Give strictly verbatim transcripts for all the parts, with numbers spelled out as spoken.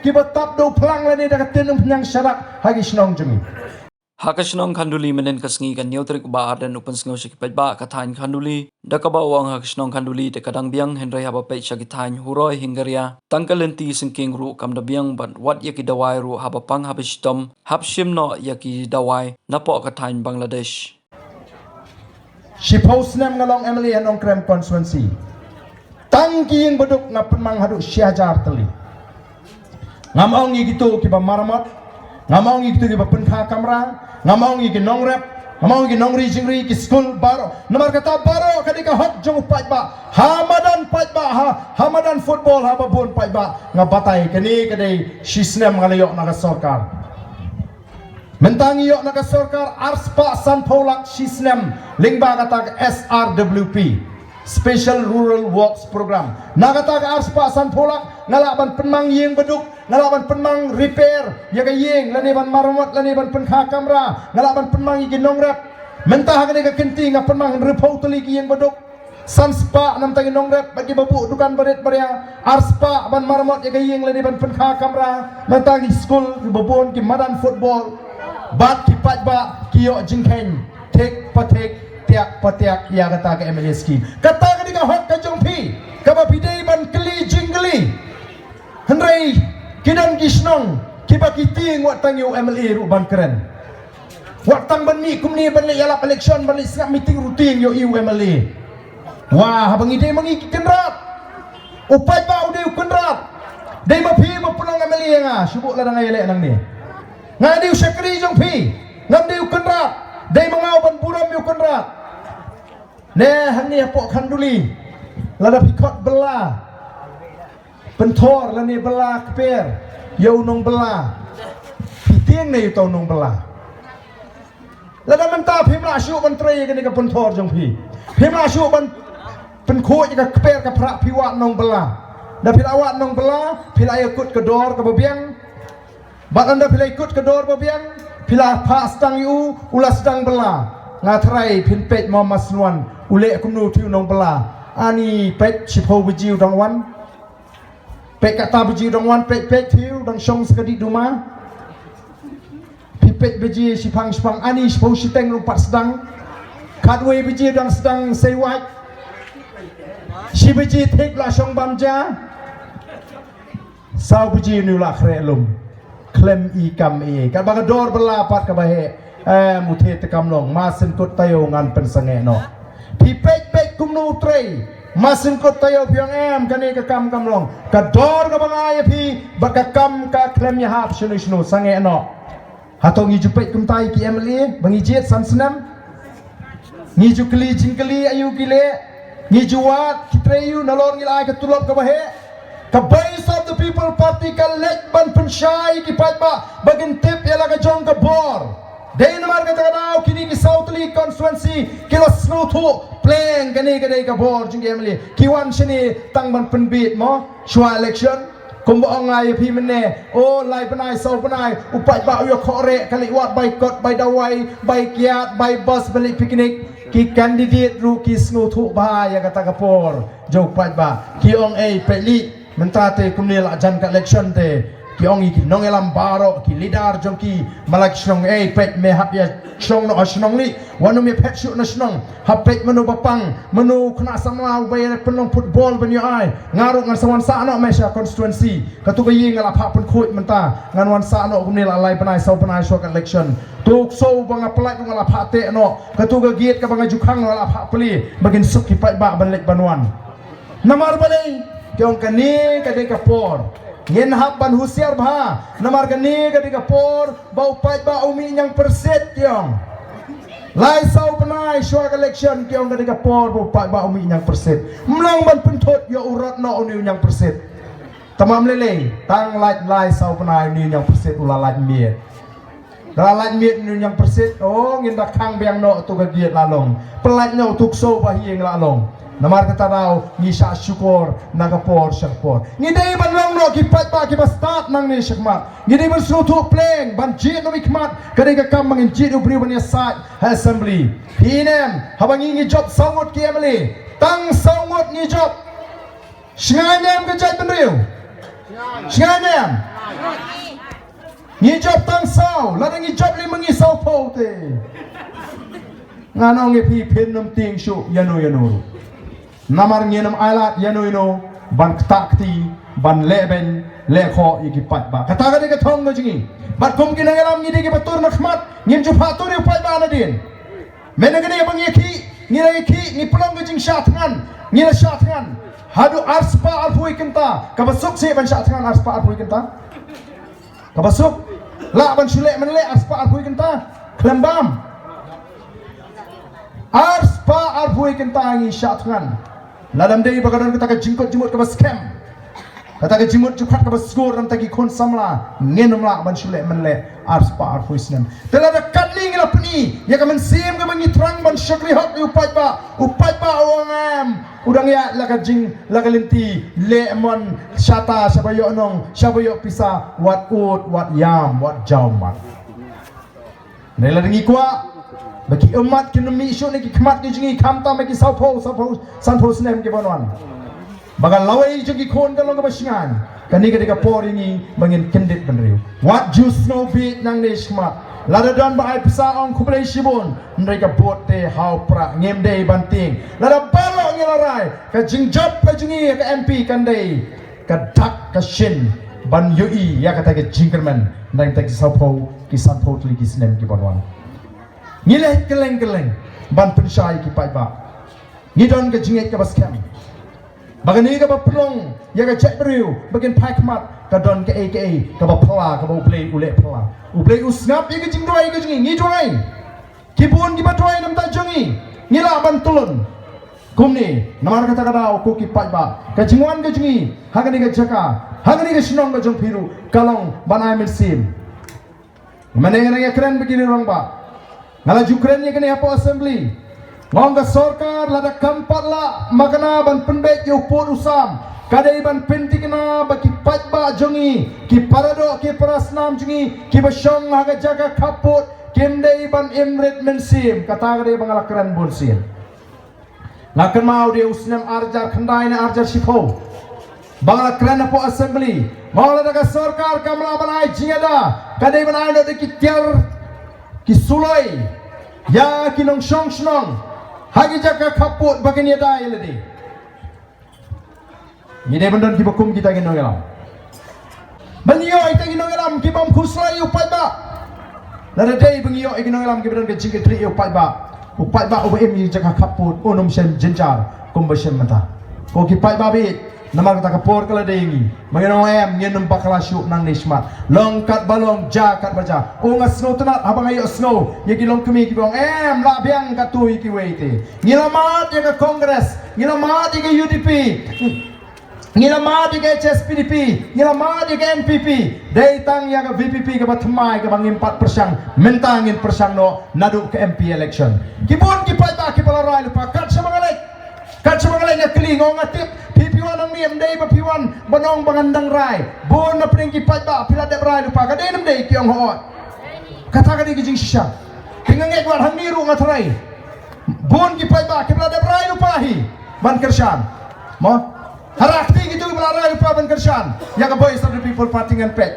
kiba tap da u phlang lane da ka ktien umphniang sharak ha ki shnong jong ngi. Ha ka shnong Khanduli mynhynnin ka sngi ka hynñiew tarik u Bah Ardent u pynsngew sha ki paidbah ka thaiñ Khanduli, da kaba u ong ha ka shnong Khanduli te ka dang biang, hynrei haba peit sha ki thaiñ Huroi, Hingaria, tang ka lynti syngkien ruh kam da biang, bad wat ïa ki dawai ruh haba pang haba shitom, hap shim noh ïa ki dawai napoh ka thaiñ Bangladesh. Shiphew snem nga long M L A ha Nongkrem constituency. Tang ki ïing baduk nga pynmang haduh shi hajar tylli. Ngam ong ïa kito kiba maramot, ngam ong ïa kito kiba pynkha kamra, ngam ong ïa ki nongrep, ngam ong ïa ki nongri jingri, ki skul baroh. Namar kata baroh ka dei ka hok jong u paidbah. Ha madan paidbah, ha, ha madan football, haba bun paidbah. Nga batai kane ka dei shi snem nga la ïoh na ka sorkar. Mynta ngi ïoh na ka sorkar arspah sanphew lak shi snem lyngba kata ka S R W P, Special Rural Works Program. Na kata ka arspah sanphew lak nga lah ban pynmang ïing baduk, nga lah ban pynmang repair ïa ka ïing, lane ban maramot, lane ban pynkha kamra, nga lah ban pynmang ïa ki nongrep. Mynta ha kane ka kynti nga pynmang hynriewphew tylli ki ïing baduk. San spah namta ki nongrep bad kiba buh dukan barit baria. Ar spah ban maramot ïa ka ïing lane ban pynkha kamra. Namta ki skul, kiba bun ki madan football. Bad ki paidbah ki ïoh jingkheiñ thik pa thik, tiak pa tiak ïa kata ka M L A scheme. Kata ka dei ka hok ka jong phi kaba phi dei ban kylli jingkylli. Hynrei ki don ki shnong kiba ki tieng wat tang ïa u M L A ruh ban kren. Wat tang ban mih kumne ban leit ïalap election, ban leit sngap meeting ruh tieng ïa u M L A. Wah, haba ngi dei ma ngi ki kynrad. U paidbah u dei u kynrad. Dei ma phi ba pynlong M L A ïa nga, shu buh lada nga ïaleh nangne. Nga dei u shakri jong phi. Ngam dei u kynrad. Dei ma nga u ban burom ïa u kynrad. Ne hangne hapoh Khanduli, lada phi khot bylla pynthor lane bylla kper ïa u nongbylla, phi tieng ne ïa uta u nongbylla? Lada mynta phim lah shuh ban trei ïa kane ka pynthor jong phi, phim lah shuh ban pynkhuid ïa ka kper ka phrah, phi wad nongbylla. Da phi la wad nongbylla, phi la ïakut ka dor kaba biang. Bad ynda phi la ïakut ka dor ba biang, phi la phah sdang ïa u, u la sdang bylla. Nga tharai phin peit mo, Marsynwan, u leh kumno, u thiu nongbylla. Ani peit, shiphew baje u dang wan. Peit, kata baje u dang wan, peit, peit, thiu, dang shong sa ka dih duma. Phi peit baje, shiphang, shiphang, ani shiphew shiteng ruh pat sdang. Khatwei baje u dang sdang sei wait. Shi baje thik la shong bam ja. Saw baje une u la khreh lum. Khlem i kam i. Katba ka dor bylla pat kaba heh, em, u thied te kam long, Marsyn Kut taïew ngan pynsangeh noh. Phi peit peit kumno u trei. Marsyn Kut taïew phi ong em, kane ka kam kam long. Ka dor kaba nga ai ïa phi bad ka kam ka khlem ïahap shano shano, sangeh noh. Hato ngi ju peit kumta ïa ki M L A ba ngi jied san snem? Ngi ju kylli jingkylli aïu ki leh? Ngi ju wad ki trei aïu nalor ngi la ai ka tulop kaba heh? Ka Voice of the People Party ka leit ban pynshai ïa ki paidbah ba kin tip ïa la ka jong ka bor. Dei namar kata ka daw kine ki saw tylli constituency ki la sngewthuh pleng kane ka dei ka bor jong ki M L A. Ki wan shane tang ban pynbit mo shuwa election. Kumba ong nga ïa phi mynne, o lai bnai saw bnai u paidbah u ïakhoh reh, ka leit wad bai kot, bai dawai, bai kiad, bai bus, ban leit picnic. Ki candidate ruh ki sngewthuh bha ïa kata ka por jong u paidbah. Ki ong ei peit lei, mynta te kumne la jan ka election te, ki ong ïa ki nongïalam baroh, ki leader jong ki, ma la ki shnong, ei peit, me hap ïa shnong noh ha shnong lei, wat nym ïa phet shuh na shnong. Hap peit mano ba pang, mano u khynnah samla uba ïa pynlong football ban ïoh ai. Nga ruh ngan sa wan sah noh me sha constituency. Katu ka ïing nga la phah pynkhuid mynta, ngan wan sah noh kumne la lai bnai saw bnai shuwa ka election. Tu ksew ba nga pynlait ruh nga la phah teh noh. Katu ka gate kaba nga ju khang nga la phah plie ba kin suk ki paidbah ban leit ban wan. Namar balei? Ki ong kane ka dei ka por. Ngin hap ban husiar bha. Namar kane ka dei ka por ba u paidbah u mih ñiangpyrsit, ki ong. Lai saw bnai shuwa ka election, ki ong ka dei ka por ba u paidbah u mih ñiangpyrsit. Ym long ban pynthut ïoh u rot noh une u ñiangpyrsit. Tangba ym lei lei, tang lait lai saw bnai une u ñiangpyrsit u la lait miet. Da la lait miet une u ñiangpyrsit, o ngin da khang biang noh tu ka gate la long. Pynlait noh tu ksew ba hi ïing la long. Namar kata daw ngi shah shukor na ka por sha ka por. Ngi dei ban long noh ki paidbah kiba stad nangne shakhmat. Ngi dei ban sngewthuh pleng ban jied noh i khmat. Ka dei ka kam ba ngin jied u briew ban ïasaid ha assembly. Phi ïohi ne em, haba ngi ngi jop saw ngut ki M L A, tang saw ngut ngi jop. Sngewbha ne em ka jaitbynriew? Sngewbha ngi jop tang saw, lada ngi jop lei ma ngi saw phew te. Nga ong ïa phi phin nym tieng shuh ïano ïano ruh. Namar ngin ym ailad ïano ïano ban ktah kti, ban leh beiñ leh khoh ïa ki paidbah. Kata ka dei ka thong ka jong ngi. Bad kum ki nongïalam ngi dei kiba tur na khmat, ngim ju phah tur ïa u paidbah nadien. Mynta kane ba ngi ïa khih, ngi la ïa khih, ngi pynlong ka jingshah thngan, ngi la shah thngan haduh arspah arphew kynta, kaba suk seh ban shah thngan arspah arphew kynta. Kaba suk lah ban shu leh mynleh arspah arphew kynta. Khlem bam. Arspah arphew kynta ngi shah thngan. Lada ym dei ba ka don kata ka jingkut jingmut kaba skhem, kata ka jingmut jingpyrkhat kaba sngewbha na bynta ki khun samla, ngin ym lah ban shu leh mynleh arspah arphew snem. Te lada katne ngi la pyni ïa ka mynsiem kaba ngi thrang ban shakri hok ïa u paidbah, u paidbah u ong em, u dang ïaid la ka jing, la ka lynti leh mon shata, shaba ïoh nong, shaba ïoh pisa, wat ud, wat ïam, wat jaw mat. Hynrei lada ngi kwah ba ki ummat kin ym mih shuh na ki khmat ki jong ngi, khamtam ba ki saw phew, saw phew, san phew snem ki ban wan, ba ka lawei jong ki khun ka long kaba shngaiñ, kane ka dei ka por ïa ngi ba ngin kyndit bynriew. Wat ju sngewbit nangne shakhmat. Lada don ba ai pisa ong khublei shibun, hynrei ka vote te ha u prah, ngim dei ban tieng. Lada baroh ngi la rai, ka jingjop ka jong ngi ïa ka M P kan dei ka dak ka shin ban ïohi ïa kata ka jingkyrmen na kita ki saw phew, ki san phew tylli ki snem ki ban wan. Ngi leh kylleng kylleng ban pynshai ki paidbah. Ngi don ka jingngeit kaba skhem ba kane kaba pynlong ïa ka jaitbynriew ba kin phai khmat, ka don kaei kaei kaba phylla, kaba U Blei u leh phylla. U Blei u sngap ïa ka jingduwai ka jong ngi, ngi duwai. Ki bun kiba duwai na bynta jong ngi, ngi lah ban tylli kumne. Namar kata ka daw, ko ki paidbah, ka jingwan ka jong ngi ha kane ka jaka, ha kane ka shnong ka jong phi ruh, ka long ban ai mynsiem. Mynne nga nang ïakren bad kine ki rangbah. Nga la ju kren ïa kane hapoh assembly. Nga ong ka sorkar lada kam pat lah makna ban pynbeit ïa u pud u sam, ka dei ban pynthikna ba ki paidbah jong ngi, ki paradoh ki parasnam jong ngi kiba shong ha ka jaka khappud, kim dei ban im rit mynsiem. Kata ka dei ba nga la kren bun sien. Nga kynmaw de u snem ar hajar khyndai ne ar hajar shiphew, ba nga la kren hapoh assembly, nga ong lada ka sorkar kam lah ban ai jingïada, ka dei ban ai noh da ki tiar, ki suloi ïa ki nongshong shnong ha ki jaka khappud ba kin ïada ïa lade. Ngi dei ban don kiba kum kita ki nongïalam. Ban ïoh ïa kita ki nongïalam ki bym khuslai ïa u paidbah. Lada dei ba ngi ïoh ïa ki nongïalam kiba don ka jingkitkhlieh ïa u paidbah, u paidbah uba im ïa ka jaka khappud un ym shem jynjar kumba shem mynta. Ko ki paidbah baieit, namar kata ka por ka la dei ïa ngi. Ma ngi ong em, ngin ym bakla shuh nangne shakhmat. Long katba long, jia katba jia. U nga sngewtynnat haba nga ïohsngew ïa ki longkmie kiba ong em, lah biang katto ïa kiwei te. Ngi la mad ïa ka Congress, ngi la mad ïa ka U D P, ngi la mad ïa ka H S P D P, ngi la mad ïa ka N P P. Dei tang ïa ka V P P kaba thymmai kaba ngim pat pyrshang. Mynta ngin pyrshang noh naduh ka M P election. Ki bun ki paidbah kiba la rai lypa, kat shaba nga leit, kat shaba nga leit nga kylli, nga ong nga tip phi, phi wan hangne ym dei ba phi wan ban ong ba ngan dang rai. Bun na pdeng ki paidbah phi la dep rai lypa, ka dei ne ym dei? Ki ong hooid. Kata ka dei ka jingshisha. Te nga ngeit wat hangne ruh nga tharai bun ki paidbah kiba la dep rai lypa hi ban kyrshan. Mo? Ha rah kti kito kiba la rai lypa ban kyrshan ïa ka Voice of the People Party ngan peit.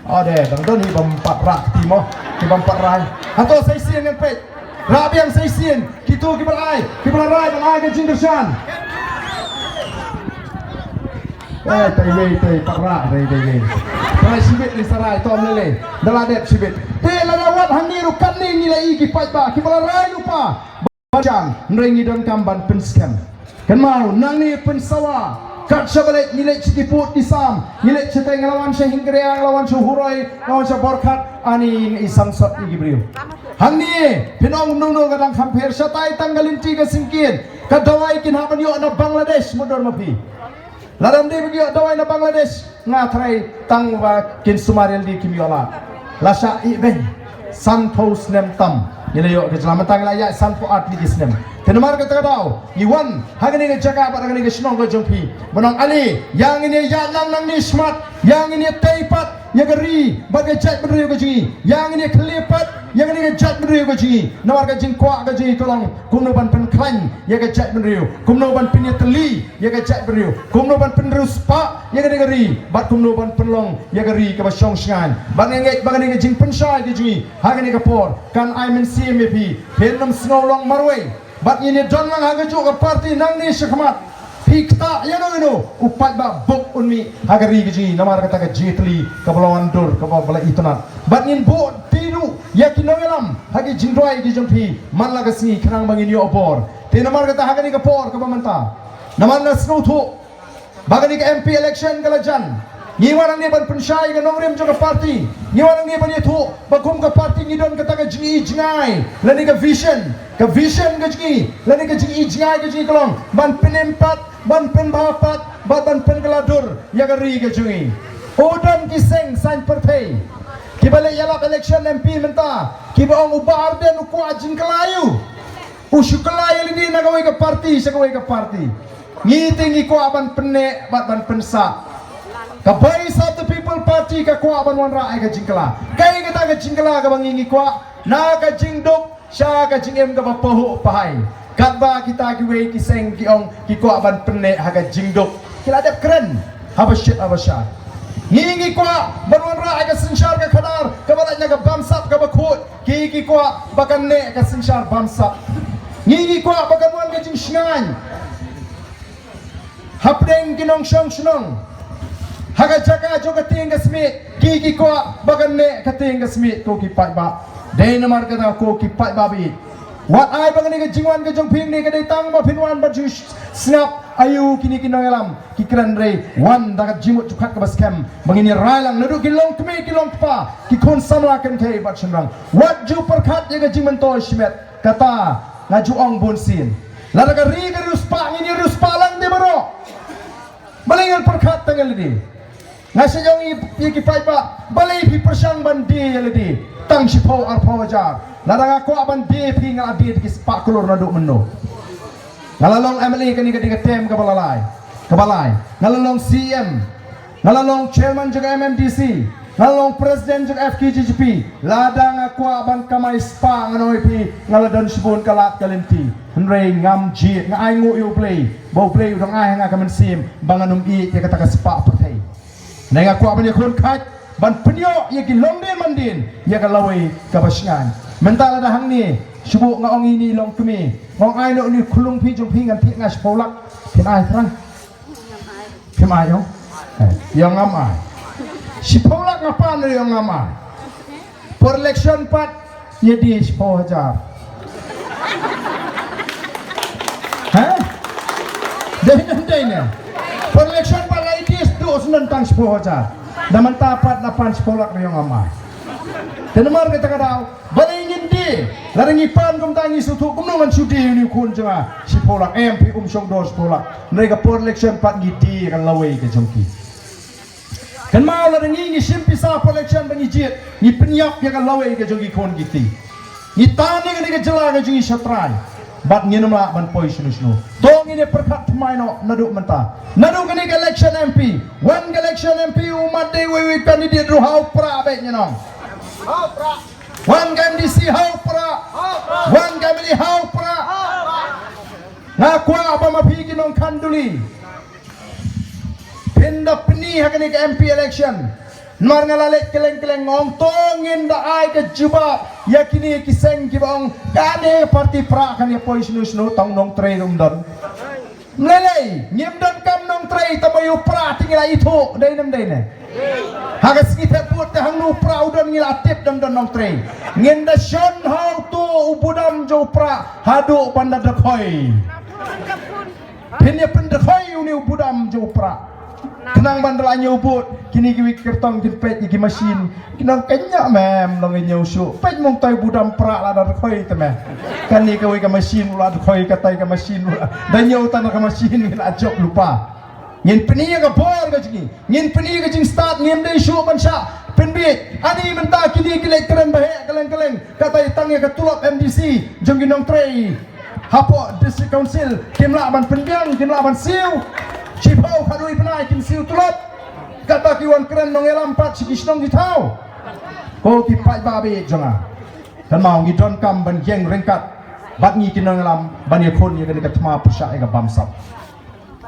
O de, dang don hi bym pat rah kti mo, ki bym pat rai. Hato sa shisien ngan peit. Rah biang sa shisien kito kiba la ai, kiba la rai ban ai ka jingkyrshan. Eh, tai wei, tai pat rah, tai, tai wei. Rai shibit, li sa rai, tom lei lei. Da la dep shibit. Te lada wat hangne ruh katne ngi la i ki paidbah kiba la rai lypa ban kyrshan, hynrei ngi donkam ban pynskhem. Kynmaw, nangne pynsawa, kat shaba leit ngi leit sha ki pud ki sam, ngi leit shatei, nga la wan sha Hyngrei, nga la wan sha Huroi, nga la wan sha Borkhat, ani ngi i sangsot ïa ki briew. Hangne phin ong kumno kumno, ka dang kham pher, shatai tang ka lynti ka syngkien, ka dawai kin hap ban ïoh na Bangladesh, mutdur ma phi. Lada ym dei ba ki ïoh dawai na Bangladesh, nga tharai tang ba kin sumar ïalade kim ïoh lad. Lashai beiñ, sanphew snem tam ngi la ïoh ka jylla, mynta ngi la ïaid sanphew ar tylli ki snem. Te namar kata ka daw ngi wan ha kane ka jaka bad ha kane ka shnong ka jong phi ban ong ale, ïa ngin ïa ïaid lang nangne shakhmat, ïa ngin ïa tei pat. ïa ka ri bad ka jaitbynriew ka jong ngi. Ïa ngin ïa khlieh pat ïa kane ka jaitbynriew ka jong ngi. Namar ka jingkwah ka jong ngi ka long kumno ban pynkhlaiñ ïa ka jaitbynriew, kumno ban pynïatylli ïa ka jaitbynriew, kumno ban pynriewspah ïa kane ka ri bad kumno ban pynlong ïa ka ri kaba shong shngaiñ. Bad nga ngeit ba kane ka jingpynshai ka jong ngi ha kane ka por kan ai mynsiem ïa phi, phin ym sngew long marwei. Bad ngin ïa don lang ha kajuh ka party nangne shakhmat. Phi ktah ïano ïano, u paidbah bok un mih ha ka ri ka jong ngi namar kata ka jingïatylli kaba la wandur, kaba la itynnad. Bad ngin buh tyrwa ïa ki nongïalam ha ki jingduwai ki jong phi man la ka sngi khnang ba ngin ïoh bor. Te namar kata ha kane ka por kaba mynta, namar nga sngewthuh ba kane ka M P election ka la jan, ngi wan hangne ban pynshai ïa ka nongrim jong ka party. Ngi wan hangne ban ïathuh ba kum ka party ngi don kata ka jingi jngai lane ka vision. Ka vision ka jong ngi lane ka jingi jngai ka jong ngi ka long ban pynim pat, ban pynbha pat bad ban pynkylla dur ïa ka ri ka jong ngi. U don ki seng saiñ pyrthei kiba leh ïalap election M P mynta kiba ong u Bah Ardent u kwah jingkylla ïa u. U shu kylla ïa lade na kawei ka party sha kawei ka party. Ngi te ngi kwah ban pynneh bad ban pynsah. Ka Voice of the People Party ka kwah ban wanrah ïa ka jingkylla. Kaei kata ka jingkylla kaba ngi ngi kwah? Na ka jingduk sha ka jingim kaba pahuh pahai. Katba kita kiwei ki seng ki ong ki kwah ban pynneh ha ka jingduk, ki la dep kren haba shit haba shai. Ngi ngi kwah ban wanrah ïa ka synshar ka khadar kaba lait na ka bamsap kaba khuid. Ki ki kwah ba kan neh ka synshar bamsap. Ngi ngi kwah ba kan wan ka jingshngaiñ hapdeng ki nongshong shnong. Ha ka jaka jong ka tieng ka smiej, ki ki kwah ba kan neh ka tieng ka smiej, ko ki paidbah. Dei namar kata ko ki paidbah baieit, wat ai ba kane ka jingwan ka jong phi hangne ka dei tang ba phin wan ban shu sngap aïu kine ki nongïalam ki kren, hynrei wan da ka jingmut jingpyrkhat kaba skhem ba ngin ïa rai lang naduh ki longkmie ki longkpa, ki khun samla kynthei bad shynrang. Wat ju pyrkhat ïa ka jingmyntoi shimet. Kata nga ju ong bun sien. Lada ka ri ka riewspah, ngin ïa riewspah lang te baroh. Balei ngan pyrkhat tang ïa lade? Nga shu ong ïa ki paidbah, balei phi pyrshang ban die ïa lade tang shiphew arphew hajar? Lada nga kwah ban die phi, nga la die da ki spah klur naduh mynno. Nga la long M L A kane ka dei ka term kaba la lai, kaba lai. Nga la long C M, nga la long chairman jong ka M M D C, nga la long president jong ka F K J G P. Lada nga kwah ban kamai spah, ngan ong ïa phi, nga la don shibun ka lad ka lynti. Hynrei ngam jied, nga ainguh ïa U Blei ba U Blei u dang ai ha nga ka mynsiem ba ngan ym ïeit ïa kata ka spah pyrthei. Nai nga kwah ban ïakhun khait ban pynïoh ïa ki longdien mandien ïa ka lawei kaba shngaiñ. Mynta lada hangne shu buh nga ong ïa ine i longkmie, nga ong ai noh ine i khunlung phi jong phi, ngan thiah nga shiphew lak, phin ai trai? Phim ai ong? Eh, ïa ngam ai. Shiphew lak nga pan, ïa ngam ai. Por election pat ïa die shiphew hajar. Ha? Dei ne ym dei ne? Por election pat la ïa die sdang sdang tang shiphew hajar. Da mynta pat la pan shiphew lak, ïa ngam ai. Te namar kata ka daw, balei ngin die? Lada ngi pan kumta ngi sngewthuh kumno ngan shu die ïa une u khun jong nga shiphew lak, em, phi um shong dor shiphew lak. Hynrei ka por election pat ngi die ïa ka lawei ka jong ki. Kynmaw, lada ngi ngi shim pisa por election ba ngi jied, ngi pynïap ïa ka lawei ka jong ki khun ki kti. Ngi tan ïa kane ka jylla ka jong ngi sha trai bad ngin ym lah ban poi shano shano. To ngin ïa pyrkhat thymmai noh naduh mynta. Naduh kane ka election M P, wan ka election M P u mat dei uwei uwei u candidate ruh ha u Prah beit, ngin ong. Wan ka M D C ha u Prah. Wan ka M L A ha u Prah. Nga kwah ba ma phi ki nongkhanduli, phin da pyni ha kane ka M P election. Namar nga la leit kylleng kylleng, nga ong to ngin da ai ka jubab ïa kine ki seng kiba ong kane party Prah kan ïa poi shano shano, tang Nongtrei ruh ym don. Ym lei lei, ngim don kam Nongtrei, tang ba ïa u Prah te ngi la ithuh, dei ne ym dei ne? Ha ka sngi thep vote te hangno u Prah u don ngi la tip, dang don Nongtrei. Ngin da shon ha uto u budam jong u Prah haduh ban da dkhoi. Phin ïa pyndkhoi ïa une u budam jong u Prah. Khnang ban da la ñiew vote, kine kiwei ki kyrtong kin peit ïa ki machine. Kin ong, kynja mem, long ïa ñiew shuh. Peit mo, utai u budam Prah la da dkhoi te me. Kane kawei ka machine u la dkhoi, katai ka machine u la da ñiew tang da ka machine, ngi la jop lypa. Ngin pyni ïa ka bor ka jong ngi. Ngin pyni ïa ka jingstad, ngim dei shuh ban shah pynbiej. Ani mynta kine ki leit kren ba heh kylleng kylleng. Katai tang ïa ka tulop M D C jong ki Nongtrei hapoh District Council kim lah ban pynbiang, kim lah ban siew. Shiphew khatwei bnai kim siew tulop. Kata ki wan kren nongïalam pat sha ki shnong ki thaw. Ko ki paidbah ba ïeit jong nga, kynmaw ngi donkam ban ïeng ryngkat bad ngi ki nongïalam ban ïakhun ïa kane ka thma pyrshah ïa ka bamsap.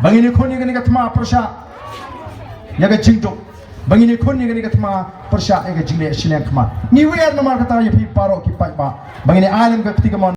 Ba ngin ïakhun ïa kane ka thma pyrshah ïa ka jingduk. Ba ngin ïakhun ïa kane ka thma pyrshah ïa ka jingleh shiliang khmat. Ngi wer namar kata ïa phi baroh ki paidbah ba ngin ïa ai lem ka kti kamon.